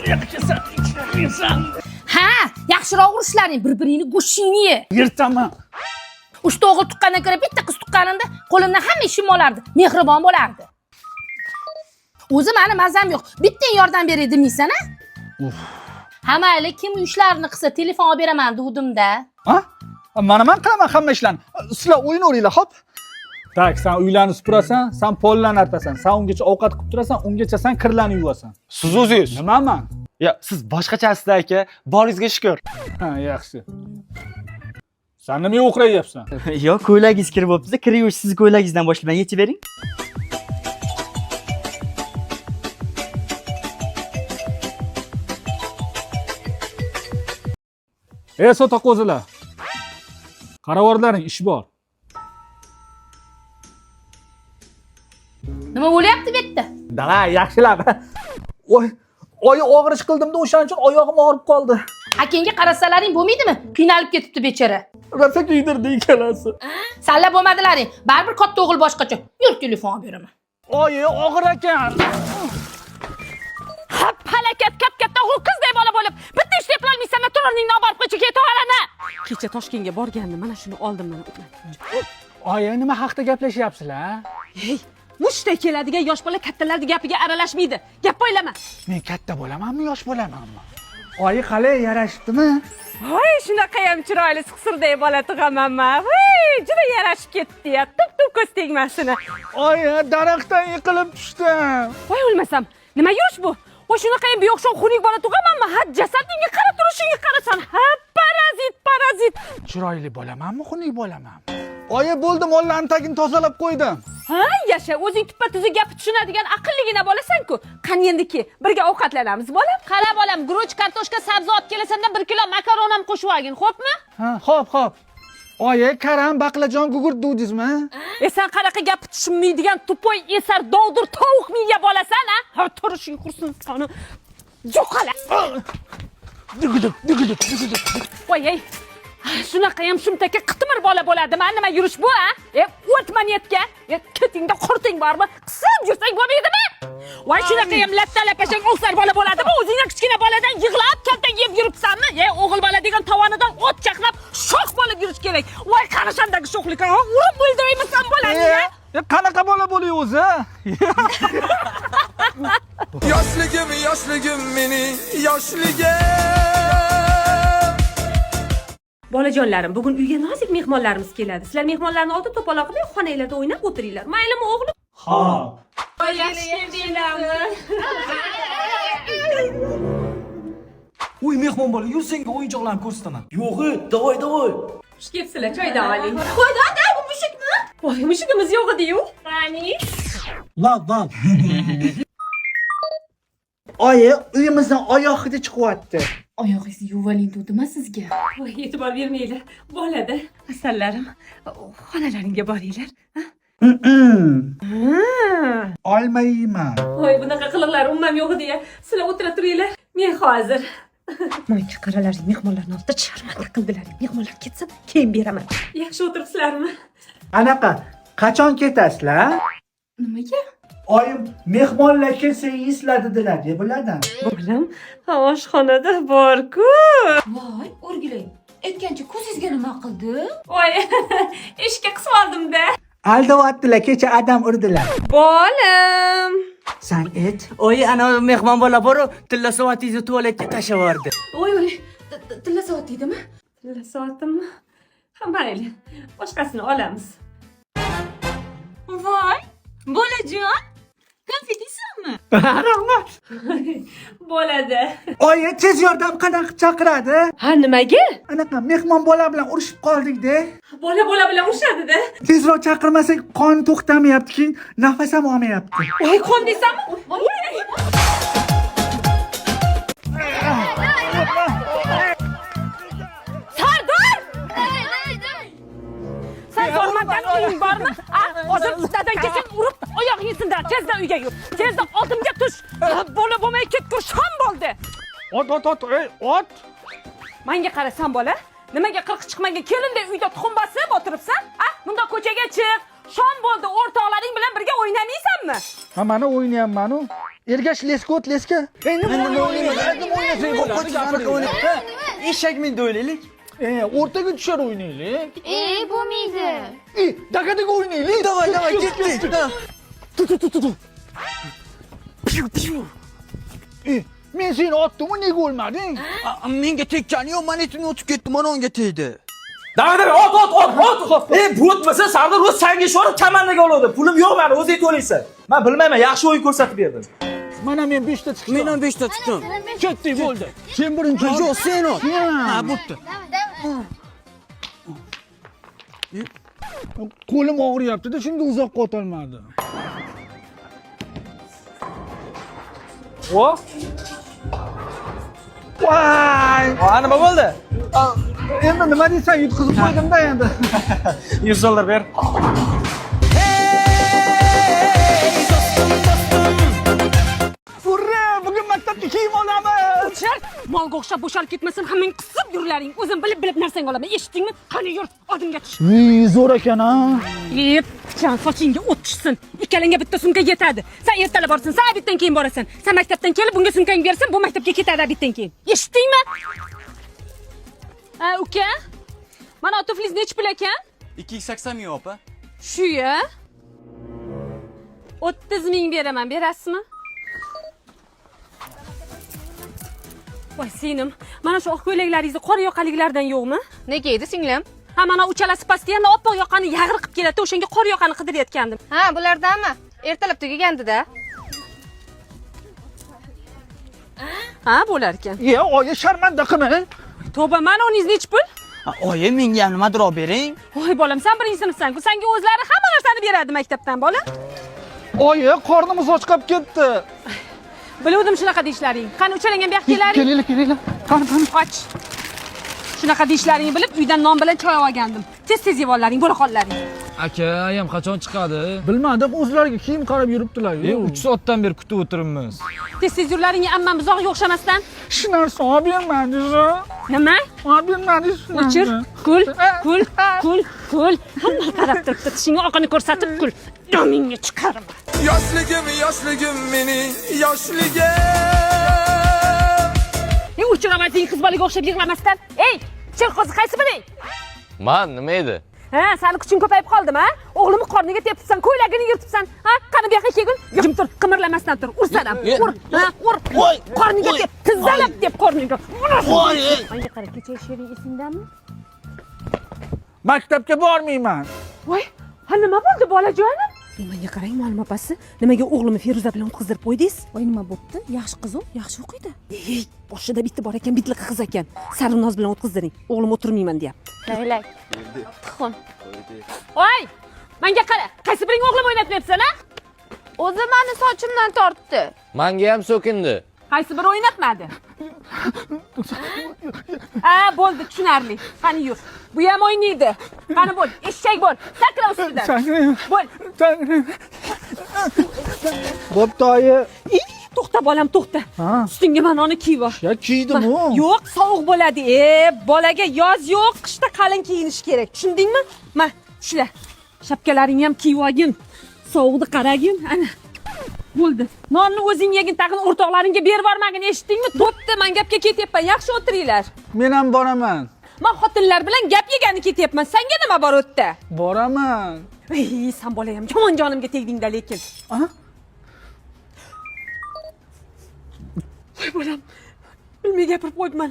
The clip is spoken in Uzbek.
Yaxshisan, ichmaysan. Ha, yaxshiroq urishlaring, bir-biringni go'shtingni ye. Yirtaman. Uchta o'g'il tuqqandan ko'ra bitta qiz tuqqanimda qo'limdan hamma ishimni olardi, mehribon bo'lardi. O'zi mani mazam yo'q. Bittang yordam beray demaysan a? Ha mayli, kim uy ishlarini qilsa telefon olib beraman deguvdim-da. Ha? Mana men qilaman hamma ishlarni. Sizlar o'ynaveringlar, xo'p? Tak, sen uylarni supurasan, sen pollarni artasan, sen ungacha ovqat qilib turasan, ungacha sen kirlarni yuvasan. Siz o'zingiz. Nima man? Ya, siz boshqachasiz aka, boringizga shukur. Ha, yaxshi. Sen nimaga o'qrayapsan? Yo'q, ko'ylagingiz kir bo'libdi. Kir yuvish sizni ko'ylagingizdan boshlayman. Yechib bering. Ey, so'taqo'zilar. Qaravorlaring, ish bor. Nima bo'lyapti bu yerda? Davay, yaxshilab. Oy, oyi og'rish qildimda o'shaning uchun oyog'im og'rib qoldi. Akangga qarasalaring bo'lmaydimi? Qiynalib ketibdi bechora. Rosa kuydirdi ikkalasi. Salla bo'lmadilaring. Baribir katta o'g'il boshqacha. Yur telefon olib beraman. Oyi, og'ir ekan. Ha, palakat kap-katta ho'kizdek bola bo'lib, bitta ishni eplolmaysan, tur o'rningdan olib borib ko'chaga ketib. Kecha Toshkentga borgandim, mana shuni oldim mana. Oyi, nima haqda gaplashyapsizlar? Hey, mushtday keladigan yosh bola kattalarning gapiga aralashmaydi. Gap poylama. Men katta bo'lamanmi, yosh bo'lamanmi? Oyi qalay yarashibdimi? Voy, shunaqa ham chiroyli siqsirday bola tug'amanmi? Voy, juda yarashib ketdi-ya. Tup-tup ko'z tegmasini. Oyi, daraxtdan yiqilib tushdim. Voy, o'lmasam. Nima yurish bu? Voy, shunaqa ham beo'xshov xunuk bola tug'amanmi? Ha, jasadingga qarab turishingga qarasan. Ha, parazit, parazit. Chiroyli bo'lamanmi, xunuk bo'lamanmi? Oyi, bo'ldi, mollarni tagini tozalab qo'ydim. Ha, yasha, o'zing tuppa tuzuk gap tushunadigan aqlligina bolasan-ku. Qani endiki, birga ovqatlanamiz bolam. Qara bolam, guruch, kartoshka, sabzi olib kelasan-da 1 kilo makaron ham qo'shib olgin, xo'pmi? Ha, xo'p, xo'p. Oyi, karam, baqlajon, gugurt dudingizmi? E sen qanaqa gap tushunmaydigan tupoy esar dovdir tovuq miya bolasan a? Ha, turishing qursin sani. Yo'qola. Duguduq, duguduq, duguduq. Voy ey. Shunaqa ham shumtaka qitmir bola bo'ladi. Mana nima yurish bu a? E, o't monetga. E, ketingda qurting bormi? Qisib yursang bo'lmaydimi? Voy shunaqa ham latta lapashang o'sar bola bo'ladimi? O'zingdan kichkina boladan yig'lab kaltak yeb yuribsanmi? E, o'g'il bola degan tovonidan o't chaqnab sho'x bo'lib yurish kerak. Voy qarashandagi sho'xlik. Ha, urib o'ldiraymisan bolani ya? E, qanaqa bola bo'ling o'zi? Yoshligim, yoshligim mening yoshligim. Bolajonlarim, bugun uyga nozik mehmonlarimiz keladi. Sizlar mehmonlarni oldi to'polon qilmay xonanglarda o'ynab o'tiringlar. Maylimi o'g'lim? Xo'p. Uy mehmon bola, yur senga o'yinchoqlarni ko'rsataman. Yo'q, davay, davay. Xush kelibsizlar, choydan oling. Qo'y, da, bu mushukmi? Voy, mushugimiz yo'q edi-yu. Qani? Lan, lan. Oyi, uyimizdan oyoq hidi chiqyapti. Oyog'ingizni yuvaling dedim sizga. Voy, e'tibor bermanglar. Bo'ladi. Asallarim, xonalaringga boringlar. Olmayman. Voy, bunaqa qiliqlar umuman yo'q edi-ya. Sizlar o'tira turinglar. Men hozir. Mayka qaralaring, mehmonlarni oldida sharmanda qildilar. Mehmonlar ketsin, keyin beraman. Yaxshi o'tiribsizlarmi? Anaqa, qachon ketasizlar? Nimaga? Oyim mehmonlar kelsa yeysizlar dedilar, deb bulardan. Bolam, oshxonada bor-ku. Voy, o'rgilay. Aytgancha ko'zingizga nima qildi? Voy, eshikka qisib oldim-da. Aldayaptilar, kecha adam urdilar. Bolam. San et. Oyi, ana mehmon bola boru, tilla soatingizni tualetga tashlab yubordi. Voy, voy, tilla soat deydimi? Tilla soatimmi? Ha, mayli. Boshqasini olamiz. Voy, bolajon. Konfet yeysanmi? Rahmat. Bo'ladi. Oyi, tez yordam qanaqa qilib chaqiradi? Ha, nimaga? Anaqa mehmon bola bilan urushib qoldik-da. Bola bola bilan urushadi-da. Tezroq chaqirmasak qon to'xtamayapti, keyin nafas ham olmayapti. Voy, qon deysanmi? Voy. Sardor! Sen zo'rmandan uying bormi? A, hozir dadang kelsin urib oyog'ingni sindirar. Tezda uyga yur. Tezda oldimga tush. Bola bo'lmay ketgur shom bo'ldi. Ot, ot, ot, ey, ot. Menga qarasan bola, nimaga qirqi chiqmagan kelindek uyda tuxum bosib o'tiribsan? A, bundoq ko'chaga chiq. Shom bo'ldi, o'rtoqlaring bilan birga o'ynamaysanmi? Ha, mana o'ynayapman-u. Ergash, leska o't, leska. Ey, nima o'ynayapsan? O'ynasak bo'ladi, Qo'rqinchli gapiring. Ha, eshak menda o'ynaylik. O'rtaga tushar o'ynaylik. Bo'lmaydi. Daga-daga o'ynaylik. Давай, давай, ketdik. Ha. Tu, tu, tu, tu. Men seni otdim-u, nega o'lmading? Menga tekkani yo'q, man etimni o'tib ketdi, mana unga tegdi. Давай, давай, ot, ot, ot, ot. Bu o'tmasa Sardor o'z sanga ishonib komandaga oladi. Pulim yo'q mani, o'zing to'laysan. Men bilmayman, yaxshi o'yin ko'rsatib berdim. Mana men 5 ta chiqdim. Men ham 5 ta tutdim. Ketdik, bo'ldi. Sen birinchi. Yo'q, sen ot. Ha, bo'pti. Qo'lim og'riyapti-da, shunga uzoqqa otolmadim. O? Voy! A, nima bo'ldi? Endi nima deysan, yutqizib qo'ydim-da endi. 100 dollar ber. Urra! Bugun maktabga kiyim olamiz. O'chir, molga o'xshab bo'shalib ketmasin, hammang qisib yurlaring. O'zim bilib bilib narsangni olaman, eshitdingmi? Qani yur, oldimga tush. Viy, zo'r ekan a. Pichan sochingga o't tushsin. Ikkalangga bitta sumka yetadi. Sen ertalab borsin, sen обедdan keyin borasan. Sen maktabdan kelib bunga sumkangni bersin, bu maktabga ketadi обедdan keyin. Eshitdingmi? Ha, uka. Mana tuflingiz nechi pul ekan? 280 ming opa. Shu-ya. 30 ming beraman, berasizmi? Voy singlim, mana shu oq ko'ylaklaringizni qora yoqaliklardan yo'qmi? Nega edi singlim? Ha, mana uchalasi pastda oppoq yoqani yag'ir qilib keladi, o'shanga qora yoqani qidirayotgandim. Ha, bulardanmi? Ertalab tugagandi-da. Ha, bo'lar ekan. Ye, oyi sharmanda qilma. Tavba, mana uningiz nechi pul? Oyi, menga ham nimadir olib bering. Voy bolam, sen birinchi sinfsan-ku, senga o'zlari hamma narsani beradi maktabdan, bolam. Oyi, qornimiz ochqab ketdi. Biluvdim shunaqa deyishlaring. Qani uchalangan bu yoqqa kelaring. Kelinglar, kelinglar. Qani, qani. Och. Shunaqa deyishlaringni bilib, uydan non bilan choy olgandim. Tez-tez yeb ollaring, bo'la qollaring. Aka, ayam qachon chiqadi? Bilmadim, o'zlariga kiyim qarab yuribdilar. 3 soatdan beri kutib o'tiribmiz. Tez-tez yurlaring, ammam buzog'iga o'xshamasdan. Shu narsa olib bermadingiz. Nima? Olib bermadingiz. O'chir, kul, kul, kul, kul. Hamma qarab turibdi, tishingni oqini ko'rsatib kul. Domingga chiqarma. Yoshligim, yoshligim mening yoshligim. O'chiraman sen qiz bolaga o'xshab yig'lamasdan. Ey, chil qo'zi qaysi biring? Man nima edi? Ha, sani kuching ko'payib qoldimi, ha? O'g'limni qorniga tepibsan, ko'ylagini yirtibsan. Ha, qani bu yoqqa kelgin. Jim tur, qimirlamasdan tur. Ursanam, ur, ha, ur. Qorniga tep, tizzalab deb qorniga. Menga qara, kecha she'ring esingdami? Maktabga bormayman. Voy, ha nima bo'ldi bolajonim? Menga qarang, muallim opasi, nimaga o'g'limni Feruza bilan o'tqizdirib qo'ydingiz? Voy, nima bo'pti? Yaxshi qiz u, yaxshi o'qiydi. Ey, boshida bitta bor ekan, bitliqi qiz ekan. Sarvinoz bilan o'tqizdiring. O'g'lim o'tirmayman deyapti. Laylak. Tuxum. Voy, menga qara, qaysi biring o'g'lim o'ynatmayapsan, ha? O'zi meni sochimdan tortdi. Menga ham so'kindi. Qaysi biri o'ynatmadi? Ha, bo'ldi, tushunarli. Qani yur. Bu ham o'ynaydi. Qani bo'l, eshak bo'l. Sakra ustidan. Bo'l. Bo'pti, oyi. To'xta bolam, to'xta. Ustingga mana uni kiyib ol. Ya kiydim-u. Yo'q, sovuq bo'ladi. Bolaga yoz yo'q, qishda qalin kiyinish kerak. Tushundingmi? Ma, shular. Shapkalaringni ham kiyib olgin. Sovuqni qaragin. Ana. Bo'ldi. Nonni o'zing yegin, tag'in o'rtoqlaringga berib yubormagin, eshitdingmi? Bo'pti, men gapga ketyapman. Yaxshi o'tiringlar. Men ham boraman. Men xotinlar bilan gap yegani ketyapman. Senga nima bor u yerda? Boraman. Ey, sen bola ham yomon jonimga tegding-da lekin. Voy bolam, bilmay gapirib qo'yibman.